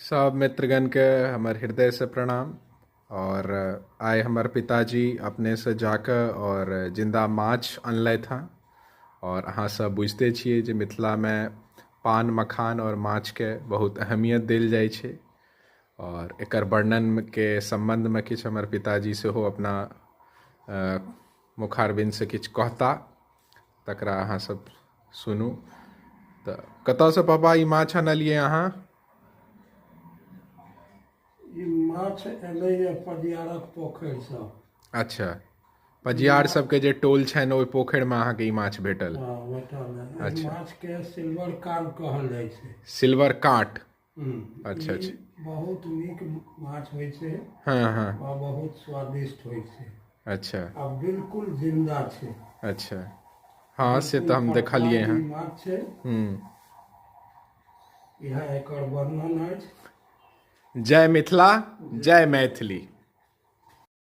सब मित्रगणके हमर हृदयसँ प्रणाम। और आइ हमर पिताजी अपनेसँ जाकऽ और जिन्दा माछ अनलथि हँ। और अहाँ सब बुझिते छियै जे मिथिलामे पान मखान और माछके बहुत अहमियत देल जाइ छै। और एकर वर्णनके सम्बन्धमे किछु हमर पिताजी सेहो अपना मुखारविन्दसँ किछु कहता, तकरा अहाँ सब सुनू। तऽ कतऽसँ पापा ई माछ अनलियै अहाँ? ई माछ एलैए पजियारक पोखरिसँ। अच्छा, पजियार सबके जे टोल छनि ओहि पोखरिमे अहाँके ई माछ भेटल? हँ, भेटल। एहि अच्छा। माछके सिल्वर कार्प कहल जाइ छै। सिल्वर काट। अच्छा। ई अच्छा। बहुत नीक माछ होइ छै। हँ हँ आ बहुत स्वादिष्ट होइ छै। अच्छा। आ बिल्कुल जिन्दा छै। अच्छा, हँ, से तऽ हम बिल्कुल देखलियै फरफराही हँ। माछ छै। इएह एकर वर्णन अछि। जय मिथिला, जय मैथिली।